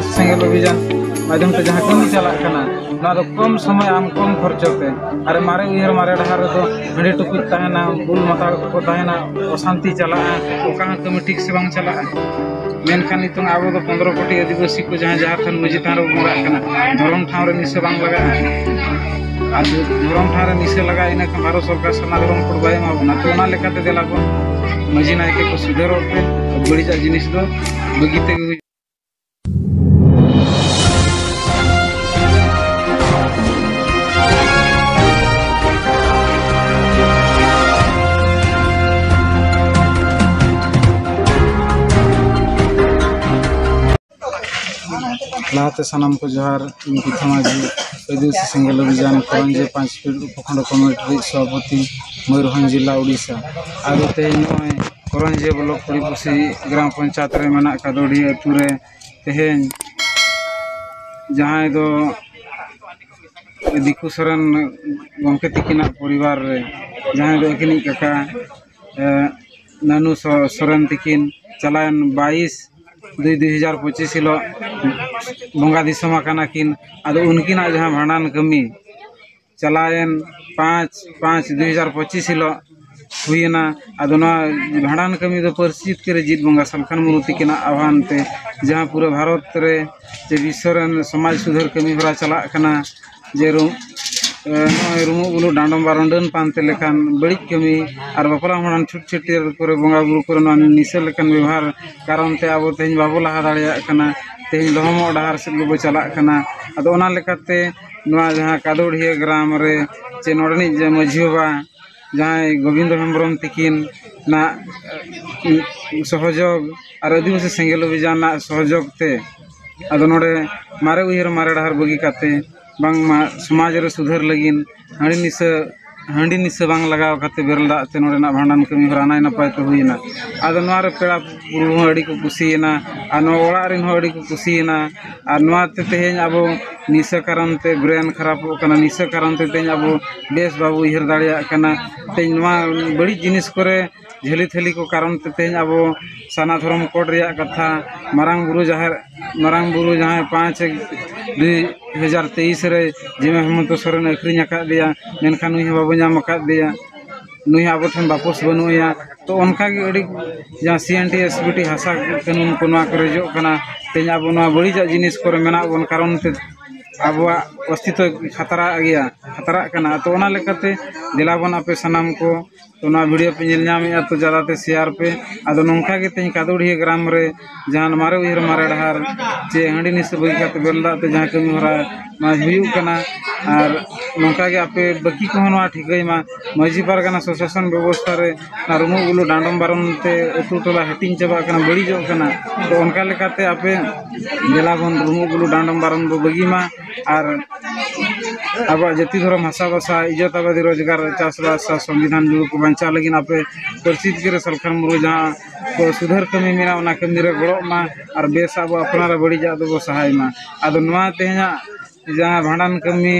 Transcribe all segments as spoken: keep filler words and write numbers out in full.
ᱥᱮᱸᱜᱮᱞ ᱚᱵᱷᱤᱡᱟᱱ ᱢᱟᱫᱽᱫᱷᱚᱢ ᱛᱮ ᱡᱟᱦᱟᱸ ᱠᱟᱹᱢᱤ ᱪᱟᱞᱟᱜ ᱠᱟᱱᱟ, ᱱᱚᱣᱟ ᱫᱚ ᱠᱚᱢ ᱥᱚᱢᱚᱭ ᱟᱢ ᱠᱚᱢ ᱠᱷᱚᱨᱪᱚ ᱛᱮ᱾ ᱟᱨ ᱢᱟᱨᱮ ᱩᱭᱦᱟᱹᱨ ᱢᱟᱨᱮ ᱰᱟᱦᱟᱨ ᱨᱮᱫᱚ ᱦᱟᱺᱰᱤ ᱴᱩᱠᱩᱡ ᱛᱟᱦᱮᱱᱟ, ᱵᱩᱞ ᱢᱟᱛᱟᱲ ᱠᱚᱠᱚ ᱛᱟᱦᱮᱱᱟ, ᱚᱥᱟᱱᱛᱤ ᱪᱟᱞᱟᱜᱼᱟ, ᱚᱠᱟ ᱦᱚᱸ ᱠᱟᱹᱢᱤ ᱴᱷᱤᱠ ᱥᱮ ᱵᱟᱝ ᱪᱟᱞᱟᱜᱼᱟ᱾ ᱢᱮᱱᱠᱷᱟᱱ ᱱᱤᱛᱚᱝ ᱟᱵᱚ ᱫᱚ ᱯᱚᱱᱫᱽᱨᱚ ᱠᱳᱴᱤ ᱟᱹᱫᱤᱵᱟᱹᱥᱤ ᱠᱚ ᱡᱟᱦᱟᱸ ᱡᱟᱦᱮᱨ ᱛᱷᱟᱱ ᱢᱟᱹᱡᱷᱤ ᱛᱷᱟᱱ ᱨᱮᱵᱚ ᱵᱚᱸᱜᱟᱜ ᱠᱟᱱᱟ, ᱫᱷᱚᱨᱚᱢ ᱴᱷᱟᱶ ᱨᱮ ᱱᱤᱥᱟᱹ ᱵᱟᱝ ᱞᱟᱜᱟᱜᱼᱟ᱾ ᱟᱨ ᱫᱷᱚᱨᱚᱢ ᱴᱷᱟᱶ ᱨᱮ ᱱᱤᱥᱟᱹ ᱞᱟᱜᱟᱜᱼᱟ, ᱤᱱᱟᱹᱠᱷᱟᱱ ᱵᱷᱟᱨᱚᱛ ᱥᱚᱨᱠᱟᱨ ᱥᱟᱨᱱᱟ ᱫᱷᱚᱨᱚᱢ ᱠᱳᱰ ᱵᱟᱭ ᱮᱢᱟ ᱵᱚᱱᱟ᱾ ᱛᱚ ᱚᱱᱟ ᱞᱮᱠᱟᱛᱮ ᱫᱮᱞᱟ ᱵᱚᱱ ᱢᱟᱹᱡᱷᱤ ᱱᱟᱭᱠᱮ ᱠᱚ ᱥᱩᱫᱷᱟᱹᱨᱚᱜ ᱯᱮ, ᱵᱟᱹᱲᱤᱡᱟᱜ ᱡᱤᱱᱤᱥ ᱫᱚ ᱵᱟᱹᱜᱤ ᱛᱮᱜᱮ ᱦᱩᱭᱩᱜᱼᱟ᱾ ᱞᱟᱦᱟᱛᱮ ᱥᱟᱱᱟᱢ ᱠᱚ ᱡᱚᱦᱟᱨ, ᱤᱧ ᱯᱤᱛᱷᱟᱹ ᱢᱟᱹᱡᱷᱤ, ᱟᱹᱫᱤᱵᱟᱹᱥᱤ ᱥᱮᱸᱜᱮᱞ ᱚᱵᱷᱤᱡᱟᱱ, ᱠᱚᱨᱚᱧᱡᱮ ᱯᱟᱸᱪ ᱯᱷᱤᱴ ᱩᱯᱚᱠᱷᱚᱸᱰ ᱠᱚᱢᱤᱴᱤ ᱨᱤᱱᱤᱡ ᱥᱚᱵᱷᱟᱯᱚᱛᱤ, ᱢᱚᱭᱩᱨᱵᱷᱚᱸᱡᱽ ᱡᱮᱞᱟ, ᱳᱰᱤᱥᱟ᱾ ᱟᱨ ᱛᱮᱦᱮᱧ ᱱᱚᱜᱼᱚᱭ ᱠᱚᱨᱚᱧᱡᱮ ᱵᱞᱚᱠ ᱯᱚᱲᱤᱯᱩᱥᱤ ᱜᱨᱟᱢ ᱯᱚᱧᱪᱟᱭᱮᱛ ᱨᱮ ᱢᱮᱱᱟᱜ ᱠᱟᱫᱳᱰᱤ ᱟᱹᱛᱩ ᱨᱮ ᱛᱮᱦᱮᱧ ᱡᱟᱦᱟᱸᱭ ᱫᱚ ᱫᱤᱠᱩ ᱥᱚᱨᱮᱱ ᱜᱚᱢᱠᱮ ᱛᱤᱠᱤᱱᱟᱜ ᱯᱚᱨᱤᱵᱟᱨ ᱨᱮ, ᱡᱟᱦᱟᱸᱭ ᱫᱚ ᱟᱹᱠᱤᱱᱤᱡ ᱠᱟᱠᱟ, ᱮ, ᱱᱟᱱᱩ ᱥᱚ-, ᱥᱚᱨᱮᱱ ᱛᱤᱠᱤᱱ ᱪᱟᱞᱟᱣᱮᱱ ᱵᱟᱭᱤᱥ ᱫᱩᱭ ᱫᱩᱭ ᱦᱟᱡᱟᱨ ᱯᱚᱸᱪᱤᱥ ᱦᱤᱞᱳᱜ ᱵᱚᱸᱜᱟ ᱫᱤᱥᱚᱢ ᱟᱠᱟᱱᱟ ᱠᱤᱱ᱾ ᱟᱫᱚ ᱩᱱᱠᱤᱱᱟᱜ ᱡᱟᱦᱟᱸ ᱵᱷᱟᱸᱰᱟᱱ ᱠᱟᱹᱢᱤ ᱪᱟᱞᱟᱣᱮᱱ ᱯᱟᱸᱪ ᱯᱟᱸᱪ ᱫᱩᱭ ᱦᱟᱡᱟᱨ ᱯᱚᱸᱪᱤᱥ ᱦᱤᱞᱳᱜ ᱦᱩᱭᱮᱱᱟ᱾ ᱟᱫᱚ ᱱᱚᱣᱟ ᱵᱷᱟᱸᱰᱟᱱ ᱠᱟᱹᱢᱤ ᱫᱚ ᱯᱟᱹᱨᱥᱤ ᱡᱤᱛᱠᱟᱹᱨ ᱨᱮ ᱡᱤᱛ ᱵᱚᱸᱜᱟ ᱥᱟᱞᱠᱷᱟᱱ ᱢᱩᱨᱢᱩ ᱛᱤᱠᱤᱱᱟᱜ ᱟᱦᱣᱟᱱ ᱛᱮ, ᱡᱟᱦᱟᱸ ᱯᱩᱨᱟᱹ ᱵᱷᱟᱨᱚᱛ ᱨᱮ ᱪᱮ ᱵᱤᱥᱥᱚ ᱨᱮᱱ ᱥᱚᱢᱟᱡᱽ ᱥᱩᱫᱷᱟᱹᱨ ᱠᱟᱹᱢᱤ ᱦᱚᱨᱟ ᱪᱟᱞᱟᱜ ᱠᱟᱱᱟ, ᱡᱮ ᱨᱩ-, ᱮ, ᱱᱚᱜᱼᱚᱭ ᱨᱩᱢᱩᱜ ᱵᱩᱞᱩᱜ ᱰᱟᱸᱰᱚᱢ ᱵᱟᱨᱚᱱ ᱰᱟᱹᱱ ᱯᱟᱱᱛᱮ ᱞᱮᱠᱟᱱ ᱵᱟᱹᱲᱤᱡ ᱠᱟᱹᱢᱤ ᱟᱨ ᱵᱟᱯᱞᱟ ᱵᱷᱟᱸᱰᱟᱱ ᱪᱷᱩᱴ ᱪᱷᱟᱹᱴᱭᱟᱹᱨ ᱠᱚᱨᱮ, ᱵᱚᱸᱜᱟ ᱵᱩᱨᱩ ᱠᱚᱨᱮ ᱱᱚᱣᱟ ᱱᱤᱥᱟᱹ ᱞᱮᱠᱟᱱ ᱵᱮᱵᱚᱦᱟᱨ ᱠᱟᱨᱚᱱ ᱛᱮ ᱟᱵᱚ ᱛᱮᱦᱮᱧ ᱵᱟᱵᱚ ᱞᱟᱦᱟ ᱫᱟᱲᱮᱭᱟᱜ ᱠᱟᱱᱟ᱾ ᱛᱮᱦᱮᱧ ᱞᱚᱦᱚᱢᱚᱜ ᱰᱟᱦᱟᱨ ᱥᱮᱫ ᱜᱮᱵᱚ ᱪᱟᱞᱟᱜ ᱠᱟᱱᱟ᱾ ᱟᱫᱚ ᱚᱱᱟ ᱞᱮᱠᱟᱛᱮ ᱱᱚᱣᱟ ᱡᱟᱦᱟᱸ ᱠᱟᱫᱳᱲᱤᱭᱟᱹ ᱜᱨᱟᱢ ᱨᱮ ᱪᱮ ᱱᱚᱰᱮᱱᱤᱡ ᱡᱮ ᱢᱟᱹᱡᱷᱤ ᱵᱟᱵᱟ ᱡᱟᱦᱟᱸᱭ ᱜᱳᱵᱤᱱᱫᱚ ᱦᱮᱢᱵᱨᱚᱢ ᱛᱤᱠᱤᱱᱟᱜ ᱥᱚᱦᱚᱡᱳᱜᱽ ᱟᱨ ᱟᱹᱫᱤᱵᱟᱹᱥᱤ ᱥᱮᱸᱜᱮᱞ ᱚᱵᱷᱤᱡᱟᱱᱟᱜ ᱥᱚᱦᱚᱡᱳᱜᱽ ᱛᱮ ᱟᱫᱚ ᱱᱚᱰᱮ ᱢᱟᱨᱮ ᱩᱭᱦᱟᱹᱨ ᱢᱟᱨᱮ ᱰᱟᱦᱟᱨ ᱵᱟᱹᱜᱤ ᱠᱟᱛᱮ ᱵᱟᱝᱢᱟ ᱥᱚᱢᱟᱡᱽ ᱨᱮ ᱥᱩᱫᱷᱟᱹᱨ ᱞᱟᱹᱜᱤᱫ ᱦᱟᱺᱰᱤ ᱱᱤᱥᱟᱹ, ᱦᱟᱺᱰᱤ ᱱᱤᱥᱟᱹ ᱵᱟᱝ ᱞᱟᱜᱟᱣ ᱠᱟᱛᱮ ᱵᱮᱨᱮᱞ ᱫᱟᱜ ᱛᱮ ᱱᱚᱰᱮᱱᱟᱜ ᱵᱷᱟᱸᱰᱟᱱ ᱠᱟᱹᱢᱤ ᱦᱚᱨᱟ ᱱᱟᱭ ᱱᱟᱯᱟᱭ ᱛᱮ ᱦᱩᱭᱮᱱᱟ᱾ ᱟᱫᱚ ᱱᱚᱣᱟ ᱨᱮ ᱯᱮᱲᱟ ᱯᱩᱨᱵᱷᱩ ᱦᱚᱸ ᱟᱹᱰᱤ ᱠᱚ ᱠᱩᱥᱤᱭᱮᱱᱟ ᱟᱨ ᱱᱚᱣᱟ ᱚᱲᱟᱜ ᱨᱮᱱ ᱦᱚᱸ ᱟᱹᱰᱤ ᱠᱚ ᱠᱩᱥᱤᱭᱮᱱᱟ᱾ ᱟᱨ ᱱᱚᱣᱟ ᱛᱮ ᱛᱮᱦᱮᱧ ᱟᱵᱚ ᱱᱤᱥᱟᱹ ᱠᱟᱨᱚᱱ ᱛᱮ ᱵᱨᱮᱱ ᱠᱷᱟᱨᱟᱯᱚᱜ ᱠᱟᱱᱟ, ᱱᱤᱥᱟᱹ ᱠᱟᱨᱚᱱ ᱛᱮ ᱛᱮᱦᱮᱧ ᱟᱵᱚ ᱵᱮᱥ ᱵᱟᱵᱚ ᱩᱭᱦᱟᱹᱨ ᱫᱟᱲᱮᱭᱟᱜ ᱠᱟᱱᱟ᱾ ᱛᱮᱦᱮᱧ ᱱᱚᱣᱟ ᱵᱟᱹᱲᱤᱡ ᱡᱤᱱᱤᱥ ᱠᱚᱨᱮ ᱡᱷᱟᱹᱞᱤ ᱛᱷᱟᱹᱞᱤ ᱠᱚ ᱠᱟᱨᱚᱱ ᱛᱮ ᱛᱮᱦᱮᱧ ᱟᱵᱚ ᱥᱟᱨᱱᱟ ᱫᱷᱚᱨᱚᱢ ᱠᱳᱰ ᱨᱮᱭᱟᱜ ᱠᱟᱛᱷᱟ, ᱢᱟᱨᱟᱝ ᱵᱩᱨᱩ ᱡᱟᱦᱮᱨ, ᱢᱟᱨᱟᱝ ᱵᱩᱨᱩ ᱡᱟᱦᱟᱸᱭ ᱯᱟᱸᱪ ᱫᱩᱭ ᱦᱟᱡᱟᱨ ᱛᱮᱭᱤᱥ ᱨᱮ ᱡᱤᱢᱟᱹ ᱦᱮᱢᱚᱱᱛᱚ ᱥᱚᱨᱮᱱ ᱟᱹᱠᱷᱨᱤᱧ ᱟᱠᱟᱫ ᱫᱮᱭᱟ, ᱢᱮᱱᱠᱷᱟᱱ ᱱᱩᱭ ᱦᱚᱸ ᱵᱟᱵᱚ ᱧᱟᱢ ᱟᱠᱟᱫ ᱫᱮᱭᱟ, ᱱᱩᱭ ᱦᱚᱸ ᱟᱵᱚ ᱴᱷᱮᱱ ᱵᱟᱯᱚᱥ ᱵᱟᱹᱱᱩᱜ ᱮᱭᱟ᱾ ᱛᱚ ᱚᱱᱠᱟ ᱜᱮ ᱟᱹᱰᱤ ᱡᱟᱦᱟᱸ ᱥᱤ N T S B T ᱦᱟᱥᱟ ᱠᱟᱹᱱᱩᱱ ᱠᱚ ᱱᱚᱣᱟ ᱠᱚ ᱨᱮᱡᱚᱜ ᱠᱟᱱᱟ, ᱛᱮᱦᱮᱧ ᱟᱵᱚ ᱱᱚᱣᱟ ᱵᱟᱹᱲᱤᱡᱟᱜ ᱡᱤᱱᱤᱥ ᱠᱚᱨᱮ ᱢᱮᱱᱟᱜ ᱵᱚᱱ ᱠᱟᱨᱚᱱ ᱛᱮ ᱟᱵᱚᱣᱟᱜ ᱚᱥᱛᱤᱛᱣᱚ ᱠᱷᱟᱛᱨᱟᱜ ᱜᱮᱭᱟ, ᱠᱷᱟᱛᱨᱟᱜ ᱠᱟᱱᱟ᱾ ᱛᱚ ᱚᱱᱟ ᱞᱮᱠᱟᱛᱮ ᱫᱮᱞᱟ ᱵᱚᱱ ᱟᱯᱮ ᱥᱟᱱᱟᱢ ᱠᱚ, ᱛᱚ ᱱᱚᱣᱟ ᱵᱷᱤᱰᱤᱭᱳ ᱯᱮ ᱧᱮᱞ ᱧᱟᱢᱮᱫᱼᱟ, ᱛᱚ ᱡᱟᱫᱟ ᱛᱮ ᱥᱮᱭᱟᱨ ᱯᱮ᱾ ᱟᱫᱚ ᱱᱚᱝᱠᱟ ᱜᱮ ᱛᱮᱦᱮᱧ ᱠᱟᱫᱩᱲᱤᱭᱟᱹ ᱜᱨᱟᱢ ᱨᱮ ᱡᱟᱦᱟᱸ ᱢᱟᱨᱮ ᱩᱭᱦᱟᱹᱨ ᱢᱟᱨᱮ ᱰᱟᱦᱟᱨ ᱪᱮ ᱦᱟᱺᱰᱤ ᱱᱤᱥᱟᱹ ᱵᱟᱹᱜᱤ ᱠᱟᱛᱮ ᱵᱮᱞ ᱫᱟᱜ ᱛᱮ ᱡᱟᱦᱟᱸ ᱠᱟᱹᱢᱤ ᱦᱚᱨᱟ ᱱᱚᱣᱟ ᱦᱩᱭᱩᱜ ᱠᱟᱱᱟ, ᱟᱨ ᱱᱚᱝᱠᱟ ᱜᱮ ᱟᱯᱮ ᱵᱟᱹᱠᱤ ᱠᱚᱦᱚᱸ ᱱᱚᱣᱟ ᱴᱷᱤᱠᱟᱹᱭ ᱢᱟ᱾ ᱢᱟᱹᱡᱷᱤ ᱯᱟᱨᱜᱟᱱᱟ ᱥᱚᱥᱟᱥᱚᱱ ᱵᱮᱵᱚᱥᱛᱷᱟ ᱨᱮ ᱚᱱᱟ ᱨᱩᱢᱩᱜ ᱵᱩᱞᱩᱜ ᱰᱟᱸᱰᱚᱢ ᱵᱟᱨᱚᱱ ᱛᱮ ᱟᱹᱛᱩ ᱴᱚᱞᱟ ᱦᱟᱹᱴᱤᱧ ᱪᱟᱵᱟᱜ ᱠᱟᱱᱟ, ᱵᱟᱹᱲᱤᱡᱚᱜ ᱠᱟᱱᱟ᱾ ᱛᱚ ᱚᱱᱠᱟ ᱞᱮᱠᱟᱛᱮ ᱟᱯᱮ ᱫᱮᱞᱟ ᱵᱚᱱ ᱨᱩᱢᱩᱜ ᱵᱩᱞᱩᱜ ᱰᱟᱸᱰᱚᱢ ᱵᱟᱨᱚᱱ ᱵᱚ ᱵᱟᱹᱜᱤ ᱢᱟ, ᱟᱨ ᱟᱵᱚᱣᱟᱜ ᱡᱟᱹᱛᱤ ᱫᱷᱚᱨᱚᱢ ᱦᱟᱥᱟ ᱵᱷᱟᱥᱟ ᱤᱡᱽᱡᱚᱛ ᱟᱵᱟᱫᱤ ᱨᱳᱡᱽᱜᱟᱨ ᱪᱟᱥᱵᱟᱥ ᱟᱨ ᱥᱚᱝᱵᱤᱫᱷᱟᱱ ᱡᱩᱲᱩ ᱠᱚ ᱵᱟᱧᱪᱟᱣ ᱞᱟᱹᱜᱤᱫ ᱟᱯᱮ ᱯᱟᱹᱨᱥᱤ ᱛᱮᱜᱮ ᱨᱮ ᱥᱟᱞᱠᱷᱟᱱ ᱢᱩᱨᱢᱩ ᱡᱟᱦᱟᱸ ᱠᱚ ᱥᱩᱫᱷᱟᱹᱨ ᱠᱟᱹᱢᱤ ᱢᱮᱱᱟᱜᱼᱟ ᱚᱱᱟ ᱠᱟᱹᱢᱤ ᱨᱮ ᱜᱚᱲᱚᱜ ᱢᱟ, ᱟᱨ ᱵᱮᱥ ᱟᱵᱚ ᱟᱯᱱᱟᱨᱟᱜ ᱵᱟᱹᱲᱤᱡᱟᱜ ᱫᱚᱵᱚ ᱥᱟᱦᱟᱭ ᱢᱟ᱾ ᱟᱫᱚ ᱱᱚᱣᱟ ᱛᱮᱦᱮᱧᱟᱜ ᱡᱟᱦᱟᱸ ᱵᱷᱟᱸᱰᱟᱱ ᱠᱟᱹᱢᱤ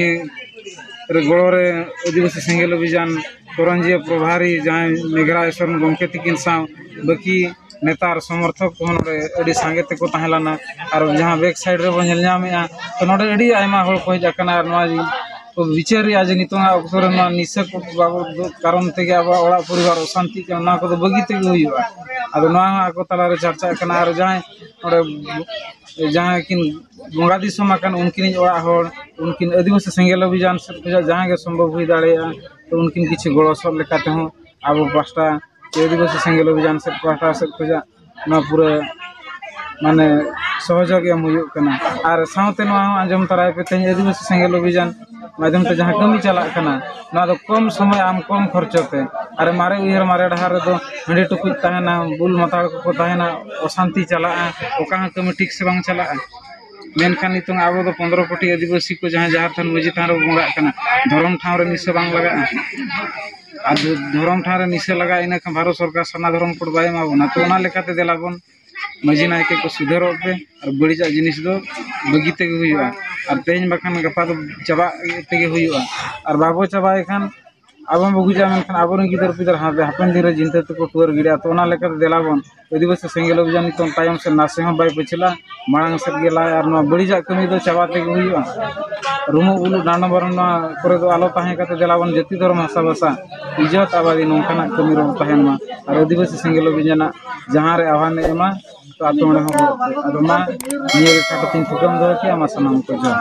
ᱨᱮ ᱜᱚᱲᱚ ᱨᱮ ᱟᱹᱫᱤᱵᱟᱹᱥᱤ ᱥᱮᱸᱜᱮᱞ ᱚᱵᱷᱤᱡᱟᱱ ᱠᱚᱨᱚᱧᱡᱤᱭᱟᱹ ᱯᱨᱚᱵᱷᱟᱨᱤ ᱡᱟᱦᱟᱸᱭ ᱢᱮᱜᱷᱨᱟ ᱤᱥᱚᱨ ᱜᱚᱢᱠᱮ ᱛᱤᱠᱤᱱ ᱥᱟᱶ ᱵᱟᱹᱠᱤ ᱱᱮᱛᱟᱨ ᱥᱚᱢᱚᱨᱛᱷᱚᱠ ᱠᱚᱦᱚᱸ ᱱᱚᱰᱮ ᱟᱹᱰᱤ ᱥᱟᱸᱜᱮ ᱛᱮᱠᱚ ᱛᱟᱦᱮᱸ ᱞᱮᱱᱟ᱾ ᱟᱨ ᱡᱟᱦᱟᱸ ᱵᱮᱠ ᱥᱟᱭᱤᱰ ᱨᱮᱵᱚᱱ ᱧᱮᱞ ᱧᱟᱢᱮᱫᱼᱟ, ᱛᱚ ᱱᱚᱰᱮ ᱟᱹᱰᱤ ᱟᱭᱢᱟ ᱦᱚᱲ ᱠᱚ ᱦᱮᱡ ᱟᱠᱟᱱᱟ᱾ ᱟᱨ ᱱᱚᱣᱟ ᱠᱚ ᱵᱤᱪᱟᱹᱨ ᱨᱮᱭᱟᱜ ᱡᱮ ᱱᱤᱛᱚᱝᱟᱜ ᱚᱠᱛᱚ ᱨᱮ ᱱᱚᱣᱟ ᱱᱤᱥᱟᱹ ᱠᱚ ᱵᱟᱵᱚᱫ ᱠᱟᱨᱚᱱ ᱛᱮᱜᱮ ᱟᱵᱚᱣᱟᱜ ᱚᱲᱟᱜ ᱯᱚᱨᱤᱵᱟᱨ ᱚᱥᱟᱱᱛᱤᱜ ᱠᱟᱱᱟ, ᱱᱚᱣᱟ ᱠᱚᱫᱚ ᱵᱟᱹᱜᱤ ᱛᱮᱜᱮ ᱦᱩᱭᱩᱜᱼᱟ᱾ ᱟᱫᱚ ᱱᱚᱣᱟ ᱦᱚᱸ ᱟᱠᱚ ᱛᱟᱞᱟᱨᱮ ᱪᱟᱨᱪᱟᱜ ᱠᱟᱱᱟ᱾ ᱟᱨ ᱡᱟᱦᱟᱸᱭ ᱱᱚᱰᱮ ᱡᱟᱦᱟᱸᱭ ᱠᱤᱱ ᱵᱚᱸᱜᱟ ᱫᱤᱥᱚᱢ ᱟᱠᱟᱱ ᱩᱱᱠᱤᱱᱤᱡ ᱚᱲᱟᱜ ᱦᱚᱲ, ᱩᱱᱠᱤᱱ ᱟᱹᱫᱤᱵᱟᱹᱥᱤ ᱥᱮᱸᱜᱮᱞ ᱚᱵᱷᱤᱡᱟᱱ ᱥᱮᱫ ᱠᱷᱚᱱᱟᱜ ᱡᱟᱦᱟᱸ ᱜᱮ ᱥᱚᱢᱵᱷᱚᱵ ᱦᱩᱭ ᱫᱟᱲᱮᱭᱟᱜᱼᱟ, ᱛᱚ ᱩᱱᱠᱤᱱ ᱠᱤᱪᱷᱩ ᱜᱚᱲᱚ ᱥᱚᱫ ᱞᱮᱠᱟ ᱛᱮᱦᱚᱸ ᱟᱵᱚ ᱯᱟᱥᱴᱟ ᱥᱮ ᱟᱹᱫᱤᱵᱟᱹᱥᱤ ᱥᱮᱸᱜᱮᱞ ᱚᱵᱷᱤᱡᱟᱱ ᱥᱮᱫ ᱯᱟᱦᱴᱟ ᱥᱮᱫ ᱠᱷᱚᱱᱟᱜ ᱱᱚᱣᱟ ᱯᱩᱨᱟᱹ ᱢᱟᱱᱮ ᱥᱚᱦᱚᱡᱳᱜᱽ ᱮᱢ ᱦᱩᱭᱩᱜ ᱠᱟᱱᱟ᱾ ᱟᱨ ᱥᱟᱶᱛᱮ ᱱᱚᱣᱟ ᱦᱚᱸ ᱟᱸᱡᱚᱢ ᱛᱟᱨᱟᱭ ᱯᱮ, ᱛᱮᱦᱮᱧ ᱟᱹᱫᱤᱵᱟᱹᱥᱤ ᱥᱮᱸᱜᱮᱞ ᱚᱵᱷᱤᱡᱟᱱ ᱢᱟᱫᱽᱫᱷᱚᱢ ᱛᱮ ᱡᱟᱦᱟᱸ ᱠᱟᱹᱢᱤ ᱪᱟᱞᱟᱜ ᱠᱟᱱᱟ, ᱱᱚᱣᱟ ᱫᱚ ᱠᱚᱢ ᱥᱚᱢᱚᱭ ᱟᱢ ᱠᱚᱢ ᱠᱷᱚᱨᱪᱚ ᱛᱮ, ᱟᱨ ᱢᱟᱨᱮ ᱩᱭᱦᱟᱹᱨ ᱢᱟᱨᱮ ᱰᱟᱦᱟᱨ ᱨᱮᱫᱚ ᱦᱟᱺᱰᱤ ᱴᱩᱠᱩᱡ ᱛᱟᱦᱮᱱᱟ, ᱵᱩᱞ ᱢᱟᱛᱟᱲ ᱠᱚᱠᱚ ᱛᱟᱦᱮᱱᱟ, ᱚᱥᱟᱱᱛᱤ ᱪᱟᱞᱟᱜᱼᱟ, ᱚᱠᱟ ᱦᱚᱸ ᱠᱟᱹᱢᱤ ᱴᱷᱤᱠ ᱥᱮ ᱵᱟᱝ ᱪᱟᱞᱟᱜᱼᱟ᱾ ᱢᱮᱱᱠᱷᱟᱱ ᱱᱤᱛᱚᱝ ᱟᱵᱚ ᱫᱚ ᱯᱚᱱᱫᱽᱨᱚ ᱠᱳᱴᱤ ᱟᱹᱫᱤᱵᱟᱹᱥᱤ ᱠᱚ ᱡᱟᱦᱟᱸ ᱡᱟᱦᱮᱨ ᱛᱷᱟᱱ ᱢᱟᱹᱡᱷᱤ ᱛᱷᱟᱱ ᱨᱮᱵᱚ ᱵᱚᱸᱜᱟᱜ ᱠᱟᱱᱟ, ᱫᱷᱚᱨᱚᱢ ᱴᱷᱟᱶ ᱨᱮ ᱱᱤᱥᱟᱹ ᱵᱟᱝ ᱞᱟᱜᱟᱜᱼᱟ᱾ ᱟᱨ ᱫᱷᱚ-, ᱫᱷᱚᱨᱚᱢ ᱴᱷᱟᱶ ᱨᱮ ᱱᱤᱥᱟᱹ ᱞᱟᱜᱟᱜᱼᱟ, ᱤᱱᱟᱹ ᱠᱷᱟᱱ ᱵᱷᱟᱨᱚᱛ ᱥᱚᱨᱠᱟᱨ ᱥᱟᱨᱱᱟ ᱫᱷᱚᱨᱚᱢ ᱠᱳᱰ ᱵᱟᱭ ᱮᱢᱟ ᱵᱚᱱᱟ᱾ ᱛᱚ ᱚᱱᱟ ᱞᱮᱠᱟᱛᱮ ᱫᱮᱞᱟ ᱵᱚᱱ ᱢᱟᱹᱡᱷᱤ ᱱᱟᱭᱠᱮ ᱠᱚ ᱥᱩᱫᱷᱟᱹᱨᱚᱜ ᱯᱮ ᱟᱨ ᱵᱟᱹᱲᱤᱡᱟᱜ ᱡᱤᱱᱤᱥ ᱫᱚ ᱵᱟᱹᱜᱤ ᱛᱮᱜᱮ ᱦᱩᱭᱩᱜᱼᱟ᱾ ᱟᱨ ᱛᱮᱦᱮᱧ ᱵᱟᱠᱷᱟᱱ ᱜᱟᱯᱟ ᱫᱚ ᱪᱟᱵᱟᱜ ᱛᱮᱜᱮ ᱦᱩᱭᱩᱜᱼᱟ᱾ ᱟᱨ ᱵᱟᱵᱚ ᱪᱟᱵᱟᱭ ᱠᱷᱟᱱ ᱟᱵᱚ ᱵᱚ ᱵᱩᱡᱟ, ᱢᱮᱱᱠᱷᱟᱱ ᱟᱵᱚᱨᱮᱱ ᱜᱤᱫᱟᱹᱨ ᱯᱤᱫᱟᱹᱨ ᱦᱟᱯᱮ ᱦᱟᱯᱮᱱ ᱫᱤᱱ ᱨᱮ ᱪᱤᱱᱛᱟᱹ ᱛᱮᱠᱚ ᱴᱩᱣᱟᱹᱨ ᱜᱤᱰᱤᱜᱼᱟ᱾ ᱛᱚ ᱚᱱᱟ ᱞᱮᱠᱟᱛᱮ ᱫᱮᱞᱟ ᱵᱚᱱ ᱟᱹᱫᱤᱵᱟᱹᱥᱤ ᱥᱮᱸᱜᱮᱞ ᱚᱵᱷᱤᱡᱟᱱ ᱱᱤᱛᱚᱝ ᱛᱟᱭᱚᱢ ᱥᱮᱫ ᱱᱟᱥᱮ ᱦᱚᱸ ᱵᱟᱭ ᱯᱟᱹᱪᱷᱞᱟ, ᱢᱟᱲᱟᱝ ᱥᱮᱫ ᱜᱮ ᱞᱟᱦᱟᱭᱟ ᱟᱨ ᱱᱚᱣᱟ ᱵᱟᱹᱲᱤᱡᱟᱜ ᱠᱟᱹᱢᱤ ᱫᱚ ᱪᱟᱵᱟ ᱛᱮᱜᱮ ᱦᱩᱭᱩᱜᱼᱟ᱾ ᱨᱩᱢᱩᱜ ᱵᱩᱞᱩᱜ ᱰᱟᱸᱰᱚᱢ ᱵᱟᱨᱚᱱ ᱱᱚᱣᱟ ᱠᱚᱨᱮ ᱫᱚ ᱟᱞᱚ ᱛᱟᱦᱮᱸ ᱠᱟᱛᱮ ᱫᱮᱞᱟ ᱵᱚᱱ ᱡᱟᱹᱛᱤ ᱫᱷᱚᱨᱚᱢ ᱦᱟᱥᱟ ᱵᱷᱟᱥᱟ ᱤᱡᱽᱡᱚᱛ ᱟᱵᱟᱫᱤ ᱱᱚᱝᱠᱟᱱᱟᱜ ᱠᱟᱹᱢᱤ ᱨᱮᱵᱚᱱ ᱛᱟᱦᱮᱱ ᱢᱟ᱾ ᱟᱨ ᱟᱹᱫᱤᱵᱟᱹᱥᱤ ᱥᱮᱸᱜᱮᱞ ᱚᱵᱷᱤᱡᱟᱱᱟᱜ ᱡᱟᱦᱟᱸ ᱨᱮ ᱟᱦᱣᱟᱱᱮ ᱮᱢᱟ, ᱛᱚ ᱟᱯᱮ ᱚᱸᱰᱮ ᱦᱚᱸ ᱜᱚᱲᱚ ᱯᱮ᱾ ᱟᱫᱚ ᱢᱟ ᱱᱤᱭᱟᱹ ᱜᱮ ᱠᱟᱛᱷᱟ ᱛᱤᱧ ᱛᱷᱩᱠᱟᱹᱢ ᱫᱚᱦᱚ ᱠᱮᱜᱼᱟ᱾ ᱢᱟ ᱥᱟᱱᱟᱢ ᱠᱚ ᱡᱚᱦᱟᱨ᱾